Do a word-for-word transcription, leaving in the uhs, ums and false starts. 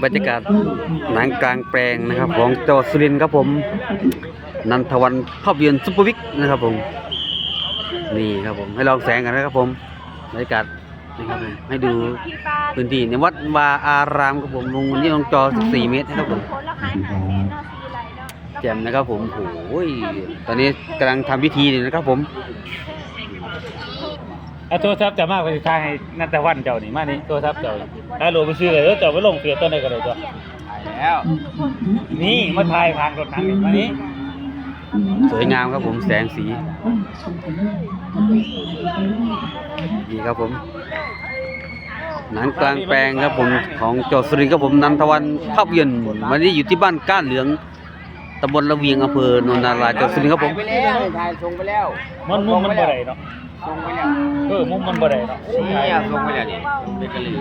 บรรยากาศหนังกลางแปลงนะครับ ของจังหวัดสุรินทร์ครับผม นันทวันภาพยนตร์ซุปเปอร์วิกนะครับผม นี่ครับผม ให้ลองแสงกันนะครับผม บรรยากาศนะครับผม ให้ดูพื้นที่ในวัดวาอารามครับผม วงเงินที่ลงจอ สิบสี่ เมตรนะครับผม แจ่มนะครับผม โอ้ย ตอนนี้กำลังทำพิธีอยู่นะครับผม เอาโทรศัพท์จะมาไปถ่ายให้นันทวันเจ้านี่ มานี่ โทรศัพท์เจ้านี่ ฮัลโหล ไปซื้อเลย เจ้าไปลงเฟซตอนใดก็ได้ตัว แล้ว นี่มาถ่ายผ่านรถหนังนี่ มานี่ สวยงามครับผม แสงสี นี่ครับผม หนังกลางแปลงครับผม ของจังหวัดสุรินทร์ครับผม นันทวันภาพยนตร์วันนี้อยู่ที่บ้านก้านเหลือง ตำบลระเวียง อำเภอโนนนาราย จังหวัดสุรินทร์ครับผม ถ่ายไปแล้ว ถ่ายส่งไปแล้ว มันมุมมันบ่ได้เนาะ ส่งไปแล้ว เออ มุมมันบ่ได้เนาะ นี่ส่งไปแล้วนี่ เป็นกะหรี่